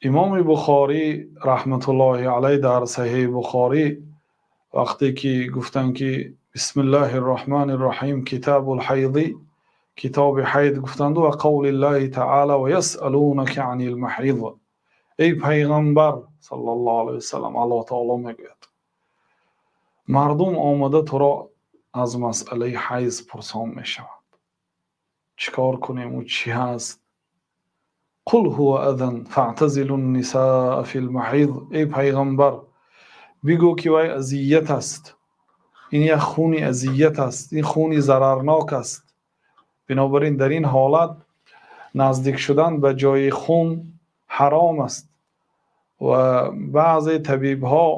Имоми Бухорӣ раҳматуллоҳи алайҳ дар Саҳеҳи Бухорӣ вақте ки гуфтанд, ки бисмиллаҳир раҳмонир раҳим, китобул ҳайз, китоби ҳайз гуфтанд, ва қавлиллаҳи таъоло ва ясалунака анил маҳиз. Эй Паёмбар саллаллоҳу алайҳи васаллам, Аллоҳи таъоло мегӯяд: мардум омада туро аз масъалаи ҳайз пурсон мешаванд. Чӣ кор кунем ва чӣ ҳаст? Қул ҳува азан фаътазилун нисоа фил маҳиз. Эй Паёмбар, бигӯ ки вой озор аст. Ин як хуни озор аст, ин хуни зарарнок аст. Бинобар ин дар ин ҳолат наздик шудан ба ҷои хун ҳаром аст ва баъзе табибҳо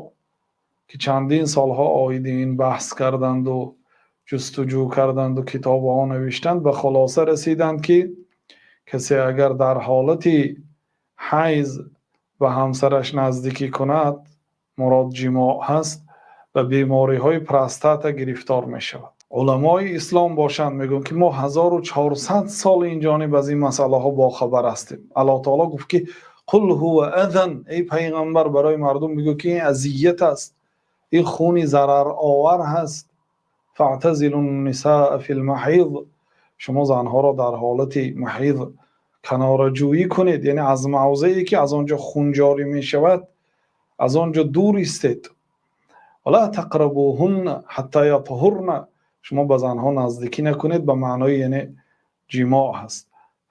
ки чандин солҳо оид ин баҳс карданд ва ҷустуҷӯ карданд ва китобҳо навиштанд, ба хулоса расиданд, ки касе агар дар ҳолати ҳайз ба ҳамсараш наздикӣ кунад, мурод ҷимоъ ҳаст, ба бемориҳои простата гирифтор мешавад. Уламои ислом бошанд, мегӯянд, ки мо 1400 сол ин ҷониб аз ин масъалаҳо бохабар ҳастем. Аллоҳи таъоло гуфт, ки қул ҳува азан, эй Паёмбар, барои мардум бигӯ, ки ин озор аст, ин хуни зараровар ҳаст. Фаътазилун нисоа фил маҳиз. Шумо занҳоро дар ҳолати маҳиз канорагирӣ кунед, яъне аз мавзее ки аз он ҷо хун ҷорӣ мешавад, аз он ҷо дур истед. Ва ло тақрабуҳунна ҳатто ятҳурна. Шумо ба занҳо наздикӣ накунед, ба маънои яъне ҷимоъ ҳаст.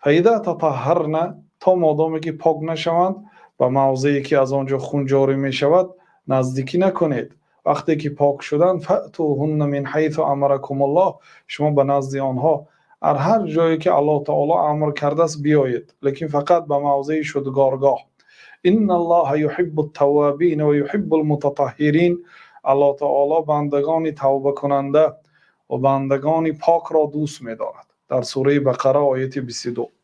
Фаизо татаҳҳарна, то модоме ки пок нашаванд, ба мавзее ки аз он ҷо хун ҷорӣ мешавад наздикӣ накунед. Вақте ки пок шуданд, фаътуҳунна мин ҳайсу амаракумуллоҳ, шумо ба назди онҳо дар ҳар ҷое ки Аллоҳи таъоло амр кардааст биёед, лекин фақат ба мавзеи шудгоргоҳ. Инналлоҳа юҳиббут таввобина ва юҳиббул мутатаҳҳирин. Аллоҳи таъоло бандагони тавбакунанда ва бандагони покро дӯст медорад. Дар сураи Бақара, ояти 22.